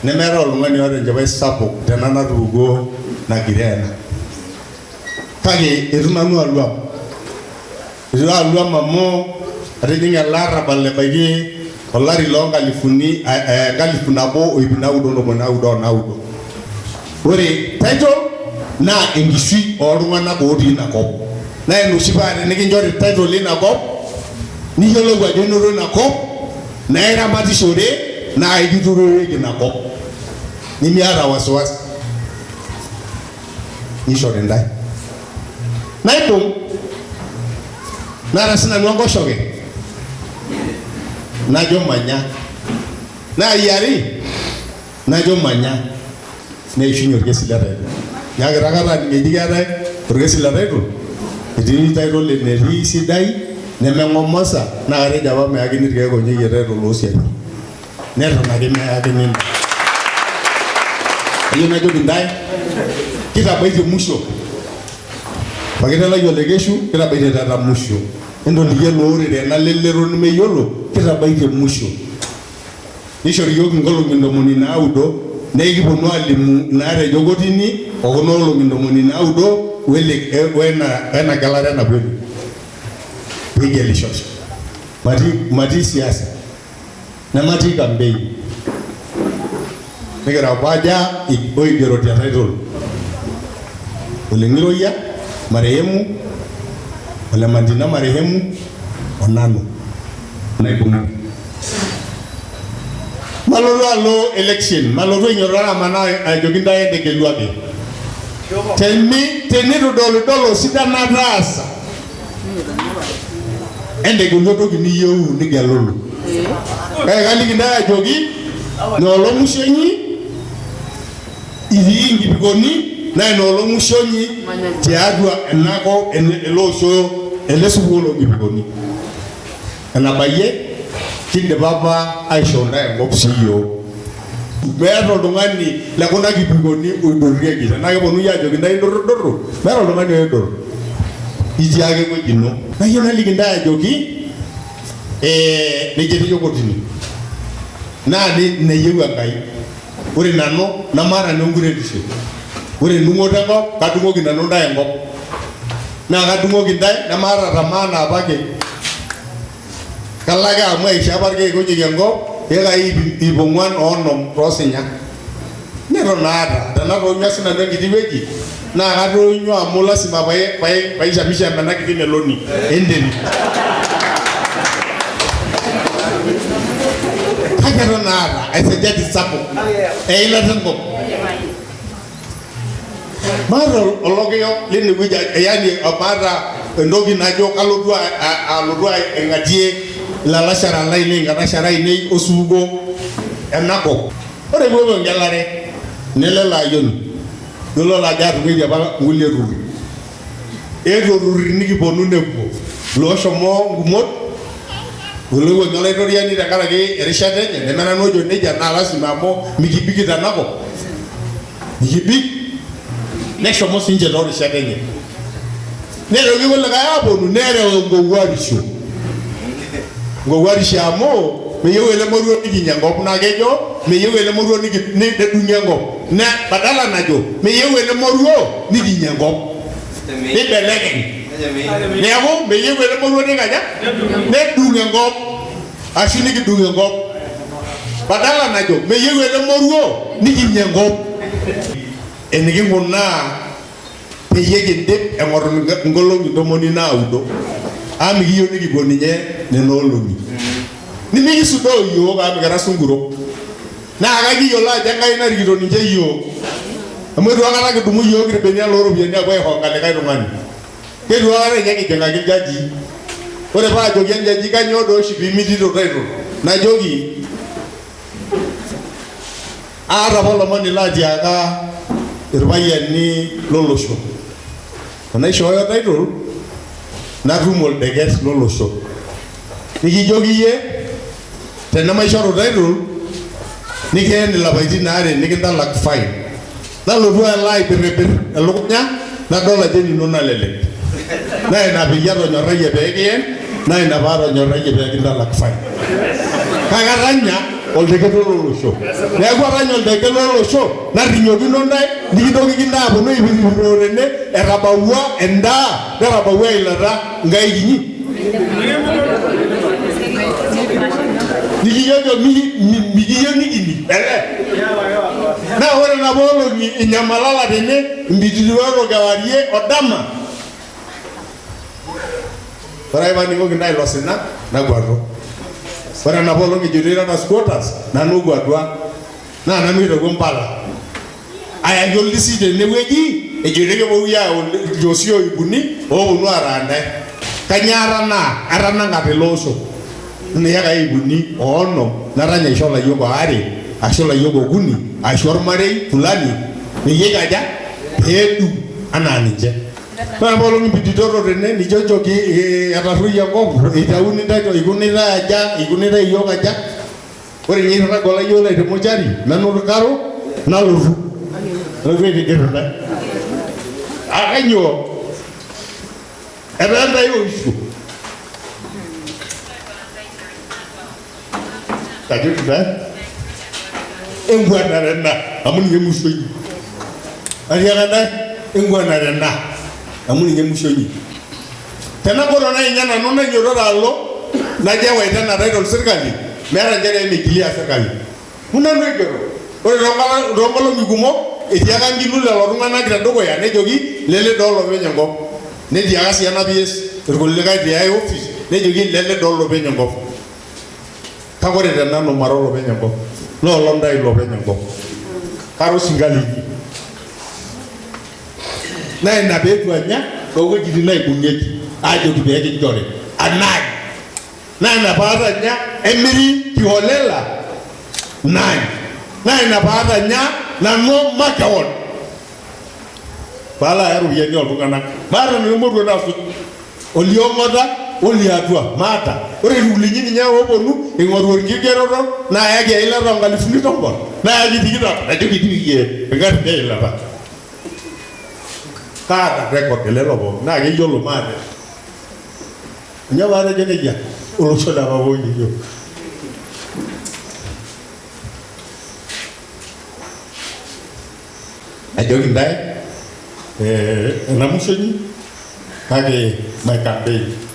Nemeetae oltung'ani oota enchipai sapuk tena natupukuo nagiroo ena. Kake eitu nanu aluam. Eitu aluam amu atijing'a ele arrabal ebaiki olari loo nkalifuni enkalifu nabo o ip naudo ntomoni naudo o naudo. Ore title naa enkishui ooltung'anak otii ina kop. Naa ina oshi paa tenikinchori title ina kop niyiolou ajo inoto ina kop naa iramatishore naa ekituroreki ina kop nimiata wasiwasi nishori intae. Naibung naata sinanu enkoshoke najo manya naayiari Najo manya neishunye orkesi le title. Neeku itakata aning eji keetae orkesi le title, etii title enetii sidai nemeng'omosa naa katejo apa meyakini irkeek oonyayie title oosiapi. Neton ake meyakini intae. Ayieu najoki intae kitabaitie musho. Orkiteng' lai ole Keshu kitabaitie taata musho. Entoliki ele orere ena lelero nemeyiolo kitabaitie musho. Nishori iyiook inkolong'i ntomoni naudo, naa ekiponu aalimu inaatejo kotini o kuna olong'i ntomoni naudo wele wena wena gelare napuonu piigelishosho. Matii matii siasa nematii campaign. Nikira opaja oigero te title. Ole Ng'iroyia marehemu, ole Mantina marehemu o nanu naibung'a. Malotu alo election, malotu ainyotoro amanaa ajoki ntae entegelu ake. Tenitudolidolo sidan nataasa, entegelu entoki niyieu nigelulu. Kake kaliki ntae ajoki inoolong musho inyi itii inkipikoni naa inoolong musho inyi tiatua ena kop ele osho ele supuko loo nkipikoni. Enabayie kindipa apa aishoo ntae enkop sii iyiook. Meeta oltung'ani le kuna kipikoni oidurrieki. Tenaa keponunui aajoki ntae indurrudurru, meeta oltung'ani oidur. Itii ake ewueji ino. Nayieu naliki ntae ajoki ee nejia etejo kotini. Naa ina eyieu Enkai. Ore nanu namaata nanu enkuretisho. Ore endung'oto enkop, kadung'oki nanu ntae enkop. Naa kadung'oki ntae nemaata tamaa naapake. Kalo ake amu aisho apa irkeek ojing enkop iyekai ip ip ong'uan o onom toosinya. Neton aata, tenatoonyua sinanu enkiti wueji naa katoonyua amu lasima paishamisham ena kiti meloni enterit. Kake eton aata esajati sapuk eilata enkop. Maata olokiyo line wueji yaani maata entoki najo kalotu alotu aing'atie ilalashera lainei inkanashera ainei osupuko enakop. Ore piipuopuo engelare nelo ele ayioni yiololo ajo atung'uaitie apa nkulie turruri. Eetuo ilturruri nikiponu nepuo ilooshomo nkumot oloiwuang'ie olaitoriani tenkaraki erishata enye neme nanu ojo nejia naa lasima amu mikibiki tenakop mikibik neshomo sininche toorishat enye. Neitoki kulikae aaponu nereu enkowuarisho. Nkowuarisho amu meyieu ele moruo nikinya enkop naa kejo meyieu ele moruo nedung'i enkop. Ne badala najo meyieu ele moruo nikinya enkop. Nibelekeny. Neeku meyieu ele moruo nikaja? Nedung enkop ashu nikidung enkop. Badala najo meyieu ele moruo nikinya enkop. Enikinkunaa peyie kindip eng'or inkolong'i ntomoni naudo amu mikiyieu nikipuo ninye nena olong'i. Nimikisudoo iyiook amu mikira sunkurok. Naa kakiyiolo ajo Enkai narikito ninche iyiook. Amu eitu aikata kidumu iyiook irbenia loo ropiyiani aapuo aihonga likae tung'ani. Keitu aikata ninye kijing'aki iljajii. Ore paajoki enjaji kanyoo doo oshi piimitito title, najoki Aata apa olomoni laatiaka irpayiani lolosho. Tenaishooyo title natum oldeket lolosho. Nikijoki iyie tenemaishoru title nikien ilapaitin aare nikintalak fine. Nalotu alo aibirribirr elukunya nadol ajo enino nalelek. Naa ina peyie atonyorrayie pee kiyen naa ina paatonyorrayie pee kintalak fine. Kake atanya. Oldeketo lolosho. Neeku atanya oldeke lolosho narrinyokino ntae nikintokiki ntae aponu aipiripiroo tene etabawua endaa netabawua eilata nkaik inyi. Nikijojo mikiyieu nikining ele. Naa ore napa olong'i inyamalala tene impititiroro kewarie o dama. Ore ake paaning'oki ntae ilo sina nakwatu. Ore enapa olong ejito irara squatters nanu okwatua naa nanu oitawuo mpala. Ayaki oldisi tenewueji ejito ekepoi ayau iljosi oip uni ooponu araa ntae. Kanyoo atanaa? Atanang'a tele osho. Iyakai ip uni o onom natanya aisho ilayiok aare ashu ilayiok okuni ashu ormarei fulani peyie eikaja? Peedung anaa ninche. Ore apa olong impititoto tene nijojo ki etarruoyie enkop eitauni intae ikunitae aja ikunitae iyiook aja. Ore ninye irraga olayiok lai te mochari nanu olkaro nalotu nalotu aitigir intae. Ah kainyoo? Etaa intae oishu. Kajoki intae enkuatare ena amu ninye musho inyi. Atiaka intae enkuatare ena amu ninye musho inyi. Tenagoro nai ninye nanu nainyototo alo najo ewaita ena title sirkali meeta nchere eme clear sirkali. Amu nanu oigero. Ore toonkolong'i kumok etiaka Ngilu lelo tung'anak tedukuya nejoki lele doo olopeny enkop. Netiaka sii ena PS irkulikae tiae office nejoki lele doo olopeny enkop. Kake ore te nanu mara olopeny enkop naa olontai lopeny enkop. Kara osinka linyi. Naa ina pee eitu anya toowuejitin naibung'ieki aajoki pee kinchori anaany. Naa ina paatanya emiri kiholela naany. Naa ina paatanya nanu makewon paalo aya iropiyiani ooltung'anak. Maata nanu emoruo nasuj oliong'ota oliatua maata. Ore ilkulinyi ninye ooponu eing'oru orkigeroto naayaki eilata oo nkalifuni tomon nayaki tikitam najoki tipikie engarri eilata. Kaata record elelo pookin naa keyiolo maate. Nyoo paatejo nejia? Olosho le papa o yieyio. Ajoki intae ena musho inyi kake my campaign.